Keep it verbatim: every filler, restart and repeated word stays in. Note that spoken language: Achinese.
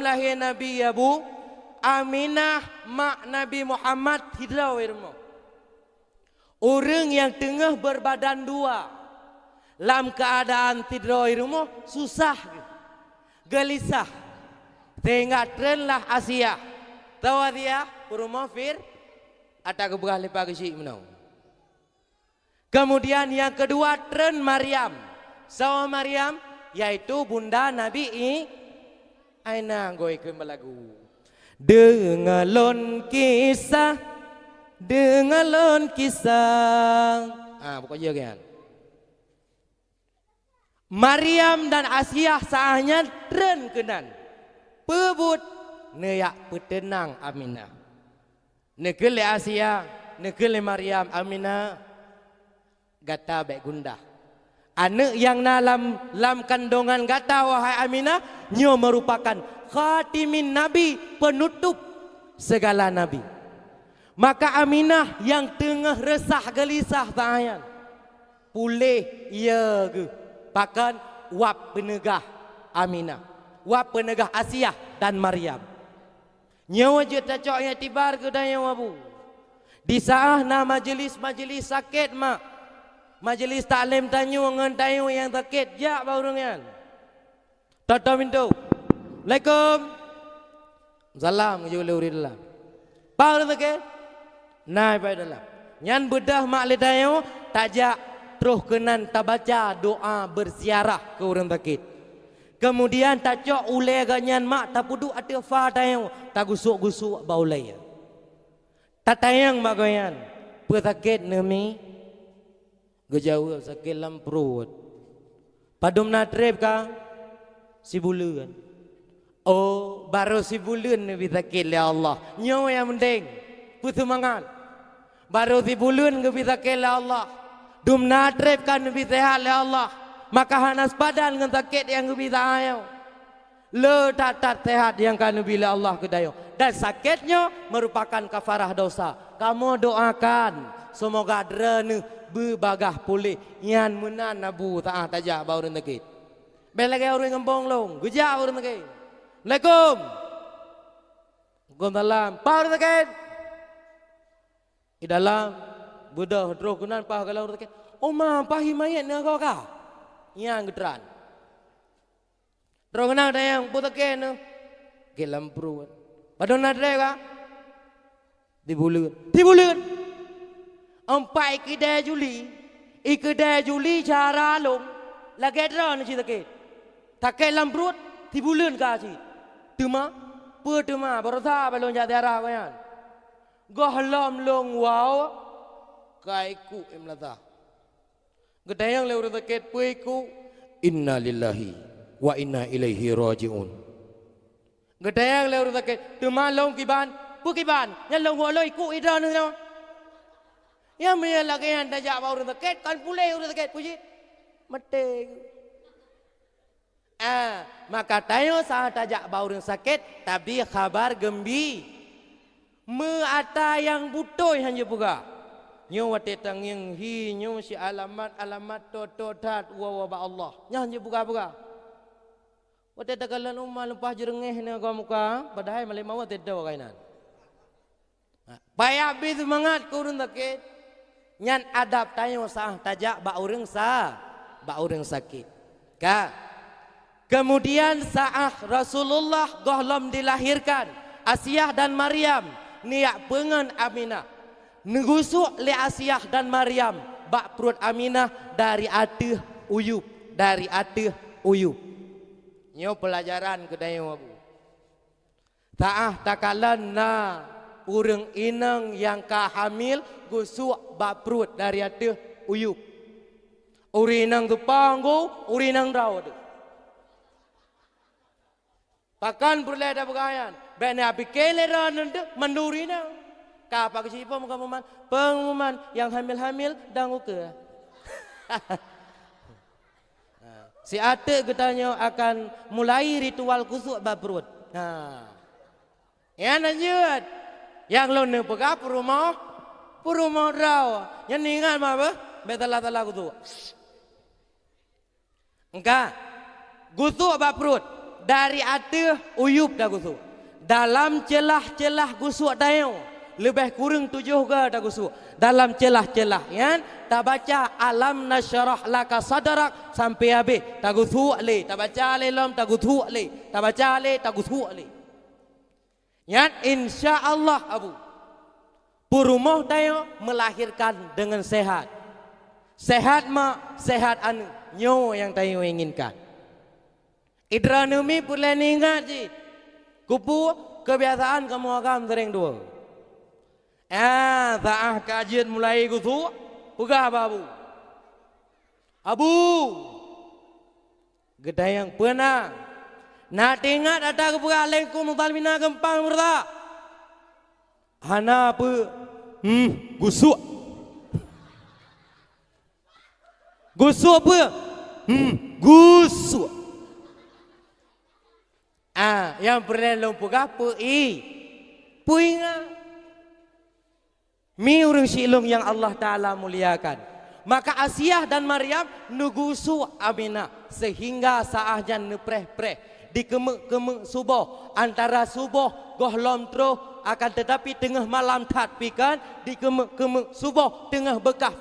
lahé Nabi, ya Bu, Aminah mak Nabi Muhammad sidroe i rumoh. Ureuëng nyang teungoh beurbadan dua lam keuadaan sidroe i rumoh susah geuh, geulisah, sehingga treunlah Asiah. Tahu Asiah? Peurumoh Fir-, ata geupeugah lé Pa Geuchik meunoe. Kemudian nyang keudua treun Maryam. Soe Maryam? Yaitu bunda Nabi I-, Aina goi keu meulagu. Deungoe lôn kisah, deungoe lôn kisah. Ah, pokok jih kan. Maryam dan Asiah saát nyan treun keunan. Peubuet, neujak peuteunang Aminah. Neukheun lé Asiah, neukheun lé Maryam, "Aminah, gata bék gundah. Aneuëk nyang na lam, lam kandongan gata, wahai Aminah, nyoe meurupakan khatimin nabi, penutup segala nabi." Maka Aminah nyang teungoh reusah geulisah saát nyan, puléh ie geuh, pakon wab peuneugah Aminah, wab peuneugah Asiah dan Maryam. Nyoe jeuet tacok iktibar keu tanyoe, Abu. Di saát na majelis-majelis sakét, mak, majelis taklim tanyoe ngon tanyoe nyang sakét, jak bak ureuëng nyan. Toto pintoe. "Assalamualaikum." Salam geujaweueb lé ureuëng dalam. "Paih ureuëng sakét?" "Na, paih dalam." Nyan beudôh mak lé tanyoe, tajak troh keunan tabaca doa berziarah keu ureuëng sakét. Kemudian tacok ulée geuh nyan mak tapeuduek ateueh fa tanyoe, tagusok-gusok bak ulée. Tatanyong bak gobnyan, "Peue sakét neuh, Mi?" Geujaweueb, "Sakét lam pruet." "Padum na treb ka?" "Sibuleuen." "Oh, barô sibuleuen neubi sakét lé Allah. Nyoe nyang penting. Peuseumangat. Barô sibuleuen geubi sakét lé Allah. Dum na treb ka neubi seuhat lé Allah. Maka hana seupadan ngon sakét nyang geubi saát nyoe. Le that-that seuhat nyang ka neubi lé Allah keu tanyoe. Dan sakét nyoe meurupakan kafarah dosa. Kamoe doakan, seumoga droeneuh beubagaih puléh." Nyan meunan Abu saát tajak bak ureuëng sakét. Bék lagée ureuëng ngon bong lôn, geujak bak ureuëng sakét. "Assalamualaikum." "Waalaikumsalam." "Paih ureuëng sakét?" "Di dalam." Beudôh troh keunan paih geulam ureuëng sakét. "Oh ma, paih hi manyét neuh goe ka?" Nyan geutran. Droeneuh na nyang peue sakét neuh? Sakét lam pruet. "Padum na treb ka?" "Sibuleuen." "Sibuleuen?" "Ampai keudée Juli, i keudée Juli cara lôn lagée droeneuh cit sakét. Sakét lam pruet, sibuleuen ka cit. Teuma, peue teuma, baroesa bak lôn jak ziarah gobnyan. Gohlom lôn woe ka iku i meunasah." Geutanyong lé ureuëng sakét, "Peue iku?" "Innalillahi wa inna ilaihi raji'un." Geutanyong lé ureuëng sakét, "Teuma lôn kiban?" "Peue kiban? Nyan lôn woe lôn iku i droeneuh nyoe." Nyan meunyoe lagée nyan tajak bak ureuëng sakét, kon puléh ureuëng sakét, peue jih? Maté. Ah, maka tanyoe saát tajak bak ureuëng sakét, tabi khaba geumbi. Meu ata nyang beutôi hana jipeugah. Nyoe watée tangieng hi nyoe si alamat-alamat, to-to that woe-woe bak Allah. Nyan hana jipeugah-peugah. Watée takalon uma leupah jeureungéh neuh goe muka, padahai malée mawöt teudoe kainan. Payah bi seumangat keu ureuëng sakét. Nyan adab tanyoe saát tajak bak ureuëng sa-, bak ureuëng sakét. Ka. Kemudian saát Rasulullah gohlom dilahirkan, Asiah dan Maryam neujak peungon Aminah. Neugusok lé Asiah dan Maryam bak pruet Aminah dari ateueh uyueb, dari ateueh uyueb. Nyoe peulajaran keu tanyoe, Abu. Saát takalon na ureuëng inong nyang ka hamil gusok bak pruet dari ateueh uyueb. Ureuëng inong teupang gu, ureuëng inong droe teuh. Pakon peureulée tapeugah nyan? Bék na pike lé droeneuh teuh mandum ureuëng inong. Ka pageusipo muka pengumuman, pengumuman nyang hamil-hamil dan ukeue. Ha, siat teuk geutanyoe akan mulai ritual gusok bak pruet. Ha. Nyan hanjeuet. Nyang lôn neupeugah peurumoh, peurumoh droe. Nyan ingat mah beuh, bék salah-salah gusok. Engka. Gusok bak pruet. Dari ateueh uyueb tagusuek. Dalam ceulah-ceulah gusuek tanyoe, leubeh kureueng tujoh goe tagusuek. Dalam ceulah-ceulah nyan tabaca alam nasyrah laka sadrak sampai habéh, tagusuek lé, tabaca lé lom, tagusuek lé, tabaca lé, tagusuek lé. Nyan insya Allah, Abu, peurumoh tanyoe melahirkan dengan sehat. Sehat mak, sehat aneuk, nyoe nyang tanyoe inginkan. Idronomi peureulée ingat cit. Kupu kebiasaan kamoe agam sering dua. Ah, saah ka jeuet mulai gusuek, peugah bak Abu. Abu, geutanyong peue na? Na teuingat ata geupeugah lengku musalmina geumpang meureusak? Hana peue. Hmm, gusuek. Gusuek peue? Hmm, gusuek. Ah, nyang peureulée lôn peugah peu-i, peuingat. Mi ureuëng silueng nyang Allah Taala muliakan. Maka Asiah dan Maryam neugusuek Aminah sehingga saah nyan neupreh-preh, dikeumeuk-keumeuk suboh, antara suboh gohlom troh, akan tetapi teungoh malam that pih kan dikeumeuk-keumeuk suboh teungoh beukah